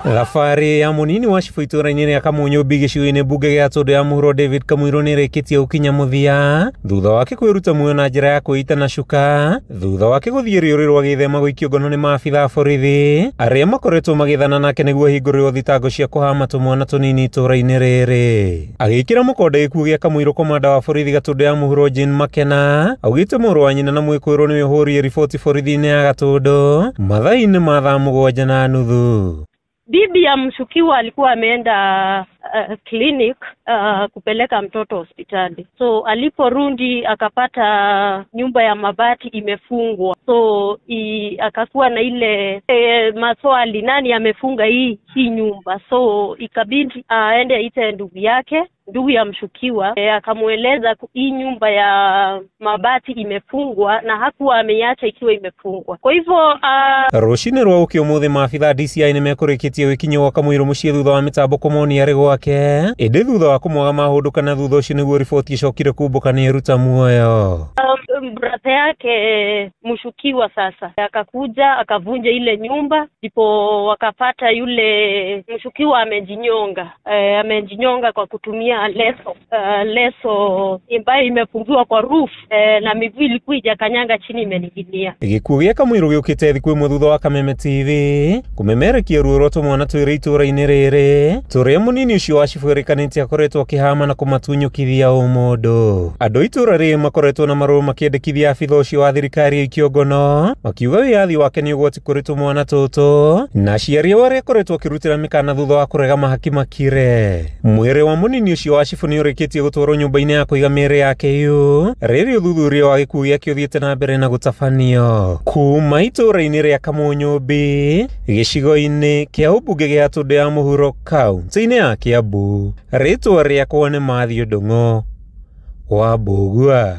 Thabarĩ ya mũnini wa cibũ itũra-inĩ rĩa Kamunyũmbi gĩcigo-inĩ mbunge gĩa Tũndũ ya Mũhuro David Kamũirũ nĩrĩkĩtie gũkinya mũthia thutha wake kwĩruta muoyo na njĩra ya kwĩita na cuka thutha wake gũthiĩ rĩũrĩro agĩthema gũikio ngono nĩ maabitha a borithi arĩa makoretwo magĩthana nake nĩguo ahingũrĩrwo thitango cia kũhama tũmwana tũnini itũra-inĩ rĩrĩ. Agĩkĩra mũkonde gĩkuũ gĩa Kamũirũ komanda wa borithi Gatũndũ ya Mũhuro Jane Makena augĩte mũrũ wa nyina na mwĩkũĩrwo nĩwe ũhũrire riboti borithi-inĩ ya Gatũndũ mathaa-inĩ ma thaa 7:30. Bibi ya mshukiwa alikuwa ameenda clinic kupeleka mtoto hospitali. So aliporudi akapata nyumba ya mabati imefungwa. So akakuwa na ile maswali, nani amefunga hii nyumba? So ikabidi aende aite ndugu yake, ndugu ya mshukiwa, akamueleza hii nyumba ya mabati imefungwa na hakuwa ameiacha ikiwa imefungwa. Kwa hivyo rũcinĩ rwa ũkĩ ũmũthĩ maabitha DCI nĩmekũrĩkĩtie wĩkinyo wa Kamũirũ mũciĩ thutha wa mĩtambo kũmonia arĩ gwake ĩndĩ thutha wa kũmwaga mahũndũka na thutha ũcio nĩguo riboti ĩcokire kumbũka nĩeruta muoyo. Brother yake mshukiwa sasa akakuja akavunja ile nyumba, ndipo wakapata yule mshukiwa amejinyonga. Amejinyonga kwa kutumia leso, leso ambayo imefungiwa kwa roof, na miguu ilikuwa ijakanyanga chini imening'inia. Gĩkuũ gĩa Kamũirũ gĩũkĩte thikũ ĩmwe thutha wa Kameme TV kũmemerekia ruo rwa tũmwana twĩrĩ itũra-inĩ rĩrĩ tũrĩa mũnini ũcio wa cibũ ĩrĩkanĩte akoretwo akĩhama na kũmatunyũkithia ũmũndũ. Andũ a itũra rĩrĩ makoretwo na marũa makĩendekithia abitha ũcio wa thirikari aikio ngono makiuga wĩyathi wake nĩ ũgwati kũrĩ tũmwana tũtũ na aciari ao arĩa akoretwo akĩrutĩra mĩkana thutha wa kũrega mahaki makire. Mwĩrĩ wa mũnini ũcio wa cibũ nĩũrĩkĩtie gũtwarwo nyũmba-inĩ ya kũiga mĩĩrĩ yake yu rĩrĩ ũthuthuria wa gĩkuũ gĩake ũthiĩte na mbere na gũtabanio. Kuma itũra-inĩ rĩa Kamunyũmbi gĩcigo-inĩ kĩa ũmbunge gĩa Tũndũ ya Mũhuro kaunti-inĩ ya Kiambu, rĩtwa rĩakwa nĩ Matthew Ndung'u wa Mbũgua.